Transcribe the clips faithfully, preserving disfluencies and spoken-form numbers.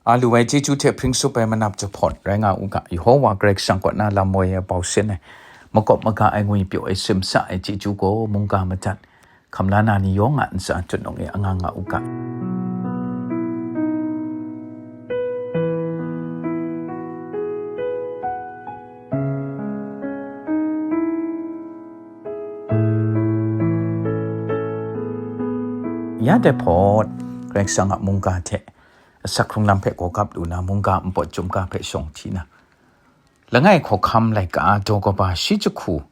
A lu ai chyeju hte hpring sup ai manap jahpawt rai nga u ga, Yehova Karai Kasang kaw na lam woi ai bau sin ai, makawp maga ai ngwipyaw ai simsa ai chyeju gaw mungga madat, hkamla na ni yawng a ntsa tut nung e anga nga u ga. Ya dai hpawt, Karai Kasang a mungga hte asak hkrung lam hpe gawgap lu na mungga npawt chyum ga hpe shawng hti na, langai hkawhkam laika daw kaba shi jahku,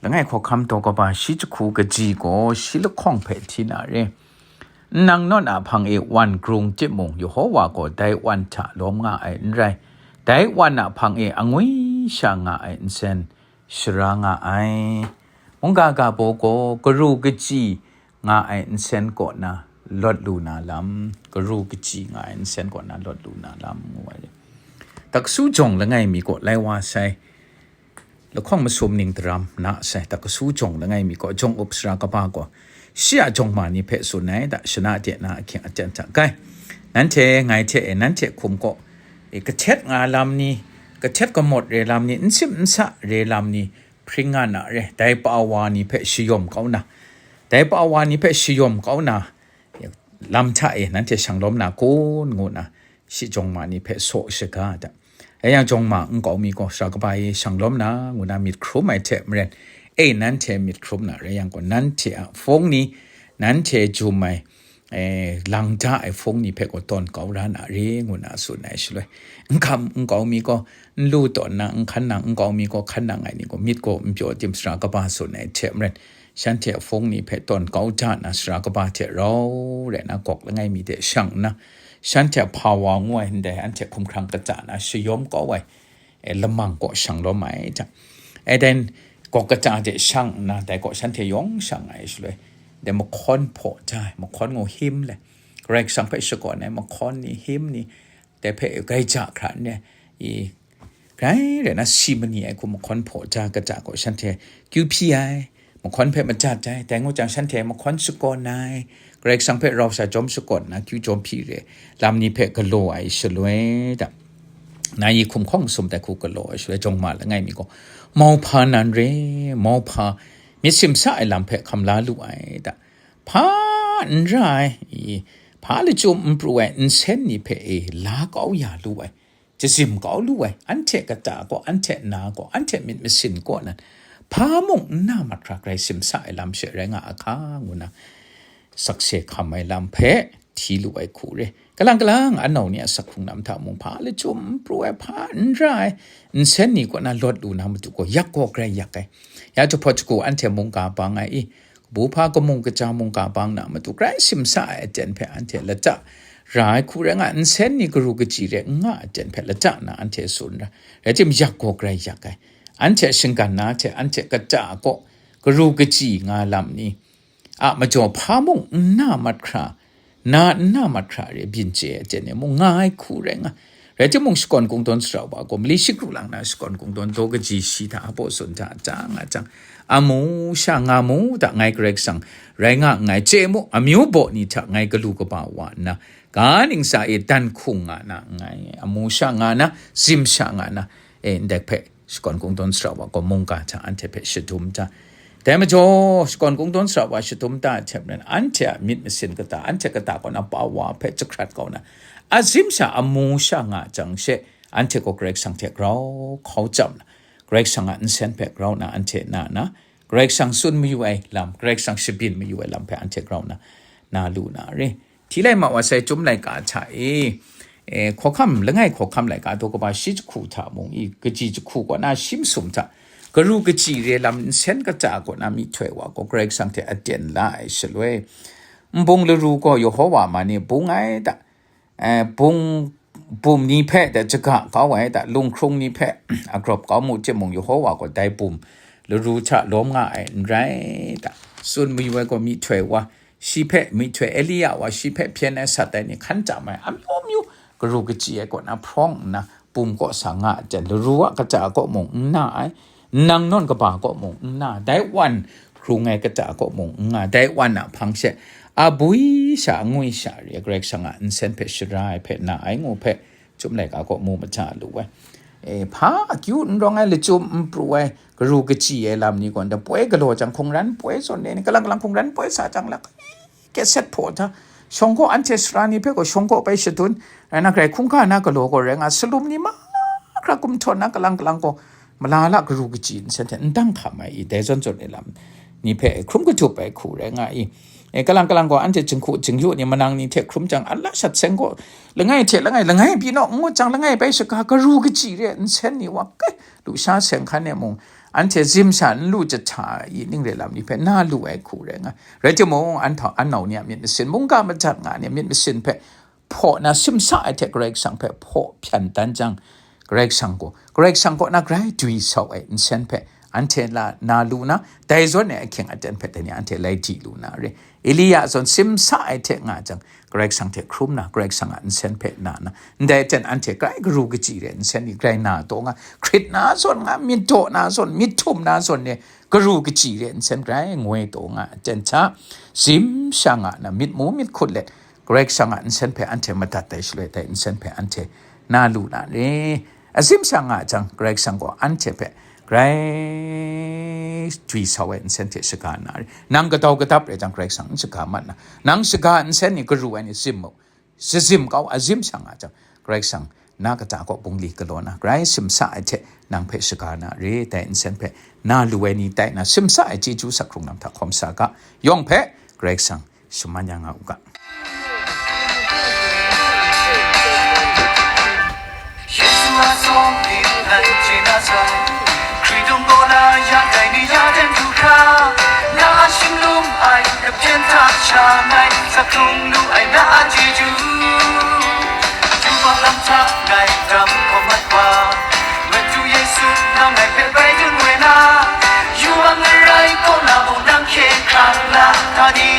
langai hkawhkam daw kaba shi jahku kaji gaw shi lahkawng hpe hti na re. Nang nawn a hpang e wan grung timung, Yehova gaw dai wan hta lawm nga ai n rai, dai wan a hpang e angwi sha nga ai nsen shara nga ai. Mungga ga baw gaw garu kaji nga ai nsen kaw na lawt lu na lam, garu kaji nga ai nsen kaw na lawt lu na lam, ngu ai. Taksu jawng langai mi kaw lai wa sai, lahkawng masum ning daram na sai, taksu jawng langai mi kaw jawng up sara kaba gaw, shi a jawng ma ni hpe tsun ai, da shana de na ahkying aten hta gai. Nanhte ngai hte e, nanhte hkum kaw e, kahtet nga lam ni, kahtet kamawt re lam ni, n sim n sa re lam ni, hpring nga na re, dai pa wa ni hpe shayawm kau na, dai pa wa ni hpe shayawm kau na, lam hta e nanhte shang lawm na kun, ngu na, shi jawng ma ni hpe saw shaga da. Rai yang, jawng ma nkau mi gaw sara kaba e shang lawm na, ngu na myit hkrum ai hte maren, e, nanhte myit hkrum na rai yang gaw, nanhte a hpawng ni, nanhte jum ai, e, lang da ai hpawng ni hpe gaw tawn kau ra na re, ngu na tsun ai shaloi, n hkam nkau mi gaw n lu tawn na, n hkan nang nkau mi gaw hkan nang ai ni gaw myit gaw n pyaw tim sara kaba tsun ai hte maren, shanhte a hpawng ni hpe tawn kau da na, sara kaba hte rau rai na gawk langai mi de shang nna, shanhte a hpa wa ngu ai ndai anhte hkumhkrang kata na shayawm kau ai, e, lamang kaw shang lawm ai hta. E, then, gawk kata de shang nna, dai kaw shanhte yawng shang ai shaloi, dai mahkawn hpaw da ai, mahkawn ngu him le, Karai Kasang hpe shakawn ai mahkawn ni, him ni, dai hpe grai ja hkra n re, i, grai rai na, si mani ai hku mahkawn hpaw da kata gaw shanhte kyu hpyi ai, mahkawn hpe madat ai, dai ngu jang shanhte mahkawn shakawn ai, Karai Kasang hpe rau sha jawm shakawn na kyu jawm hpyi re, lam ni hpe galaw ai shaloi da, na yi hkum hkawng sum dai hku galaw ai shaloi, jawng ma langai mi gaw, mauhpa nan re, mauhpa myit simsa ai lam hpe hkam la lu ai da, hpa n ra ai, i, hpa lachyum n pru ai nsen ni hpe e la kau ya lu ai, jazim kau lu ai, anhte kata gaw, anhte na gaw, anhte myit masin kaw nan, hpa mung n na mat hkra grai simsa ai lam she rai nga a hka, ngu na, sakse hkam ai lam hpe hti lu ai hku re. Kalang kalang anau ni a sak hkrung lam hta mung, hpa lachyum n pru ai, hpa n ra ai, nsen ni kaw na lawt lu na matu gaw, yak gaw grai yak ai. Ya jahpawt jaku anhte mungga bang ai i, kabu hpa kamung kaja mungga bang na matu grai simsa ai aten hpe anhte lata ra ai hku rai nga, nsen ni garu kaji re n nga aten hpe lata na anhte tsun ra, rai tim, yak gaw grai yak ai. Anhte shinggan na hte anhte kata kaw garu kaji nga lam ni a majaw hpa mung n na mat hkra, na n na mat hkra re byin chye ai aten e mung nga ai hku rai nga. Rai timung, shakawn kungdawn sara wa gaw mali shakru lang na shakawn kungdawn daw kaji shi hta a baw tsun hta a jang a jang, amu sha nga mu da, ngai Karai Kasang rai nga nngai, chye mu, amyu baw ni hta ngai galu kaba wa nna, ga ningsa e dan hkung nga na nngai, amu sha nga na, zim sha nga na, e, ndai hpe shakawn kungdawn sara wa gaw mungga hta anhte hpe shadum da. Dai majaw, shakawn kungdawn sara wa shadum da ai hte maren, anhte a myit masin kata, anhte kata kaw na pa wa hpe jahkrat kau na, azim sha amu sha nga jang she, anhte gaw Karai Kasang hte grau hkau chyam na, Karai Kasang a nsen hpe grau na anhte na na, Karai Kasang tsun mayu ai lam, Karai Kasang shabyin mayu ai lam hpe anhte grau na, na lu na re. Hti lai ma wa sai, Chyum laika hta e, e, hkawhkam, langai hkawhkam laika daw kaba shi jahku hta mung i, kaji jahku kaw na shi masum hta, garu kaji re lam nsen kata kaw na myihtoi wa gaw Karai Kasang hte aten la ai shaloi, nbung laru gaw Yehova man e bung ai da, e, bung, bum ni hpe da jaga kau ai da, lunghkrung ni hpe agrawp kau mu timung, Yehova gaw dai bum laru hta lawm nga ai n rai da, tsun mayu ai gaw myihtoi wa, shi hpe myihtoi Elia wa, shi hpe hpyen ai sat ai ni hkan tam ai amyu amyu, garu kaji ai kaw na hprawng nna, bum kaw sa nga ai jan, laru a kata kaw mung n na ai, nang nawn kaba kaw mung n na, dai wan hkrung ai kata kaw mung n nga, dai wan a hpang she abwi sha, angwi sha re, Karai Kasang a nsen hpe shara ai hpe, na ai ngu hpe, Chyum laika kaw mu maja lu ai. E, hpa akyu n rawng ai, lachyum n pru ai, karu kachyi ai lam ni gaw, nda poi galaw jang, hkungran poi zawn le ni, kalang kalang hkungran poi sa jang lak, kyaset hpaw hta, shawng kaw anhte sara ni hpe gaw shawng kaw bai shadun, rai na, grai hkungga na galaw gaw rai nga, salum ni mahkra gumhtawn na kalang kalang gaw, malala karu kachyi nsen hte n dang hkam ai i, dai zawn zawn e lam ni hpe hkrum katup ai hku rai nga i. E, kalang kalang gaw anhte jinghku jingyu ni manang ni hte hkrum jang, ala shat seng gaw langai hte langai, langai pyi naw n ngut jang, langai bai shaga karu kachyi re nsen ni wa kai, lusha seng hkan e mung, anhte zim sha n lu jahta i, ning re lam ni hpe na lu ai hku rai nga. Rai timung, an hta, an nau ni a myit masin, mungga majat nga ni a myit masin hpe hpaw na, simsa ai hte Karai Kasang hpe hpaw hpyan dan jang, Karai Kasang gaw, Karai Kasang kaw na grai dwi sau ai nsen hpe anhte la na lu na, dai zawn ai ahkying aten hpe dai ni anhte lai di lu na re. Elia zawn simsa ai hte nga jang, Karai Kasang hte hkrum na, Karai Kasang a nsen hpe na na, ndai aten anhte grai karu kachyi re nsen ni grai na taw nga, hkrit na zawn nga, myit daw na zawn, myit htum na zawn ni, karu kachyi re nsen grai ngoi taw nga aten hta, zim sha nga na, myit mu myit hkut let, Karai Kasang a nsen hpe anhte madat ai shaloi, dai nsen hpe anhte na lu na re. Azim sha nga jang, Karai Kasang gaw anhte hpe grai jwi sau ai nsen hte shaga na re. Nang gadau gadap rai jang, Karai Kasang n shaga mat na, nang shaga nsen ni karu ai ni zim mu, shazim kau, azim sha nga jang, Karai Kasang na kata kaw bungli galaw na, grai simsa ai hte nang hpe shaga na re, dai nsen hpe na lu ai ni tai na, simsa ai chyeju sak hkrung lam hta hkawm sa ga, yawng hpe Karai Kasang shaman ya nga u ga. Yesu a sawng hpyi ngai chye na sai, Hkritung gaw na ya dai ni ya den du hkra, na a shinglum ai kapyen hta sha ngai, zaklung lu ai na a chyeju. Yubak lam hta ngai dam hkawm mat wa, Madu Yesu nang ngai hpe bai dun woi na, yubak ngarai kaw na mung nang hkye hkrang la, htani